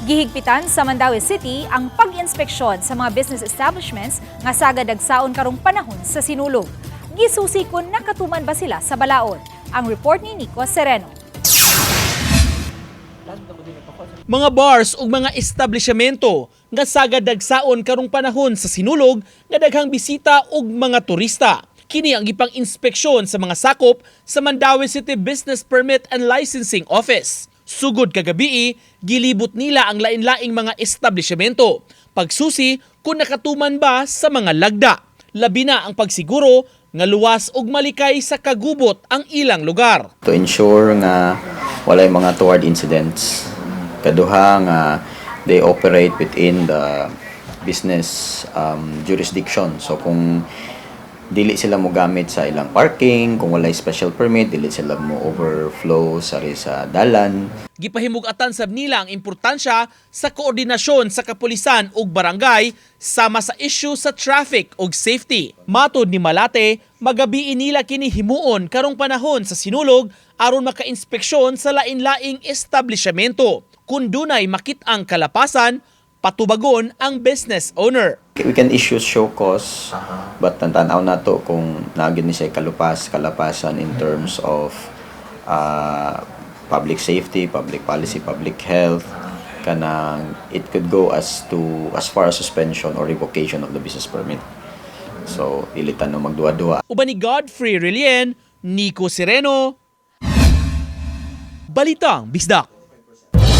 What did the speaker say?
Gihigpitan sa Mandaue City ang pag-inspeksyon sa mga business establishments nga sagad dagsaon karong panahon sa Sinulog. Gisusi kung nakatuman ba sila sa balaod. Ang report ni Nico Sereno. Mga bars ug mga establishmento nga sagad dagsaon karong panahon sa Sinulog nga daghang bisita ug mga turista. Kini ang gipang inspeksyon sa mga sakop sa Mandaue City Business Permit and Licensing Office. Sugod kagabii, gilibot nila ang lain-laing mga establishmento. Pagsusi kung nakatuman ba sa mga lagda. Labi na ang pagsiguro nga luwas ug malikay sa kagubot ang ilang lugar. To ensure nga walay mga toward incidents. Kaduha nga they operate within the business jurisdiction. So kung dili sila mo gamit sa ilang parking, kung walay special permit, dili sila mo overflow sa dalan. Gipahimug-atan sab nila ang importansya sa koordinasyon sa kapulisan ug barangay sama sa issue sa traffic ug safety. Matod ni Malate, magabii nila kini himuon karong panahon sa Sinulog aron makainspeksyon sa lain-laing establishmento. Kung dunay makit-ang kalapasan, patubagon ang business owner. We can issue show cause, but tantanaw nato kung naa gyud ni siya kalapasan in terms of public safety, public policy, public health, kanang it could go as far as suspension or revocation of the business permit. So, dili ta no magduwa-duwa. Uban ni Godfrey Relien, Nico Sereno, Balitang Bisdak.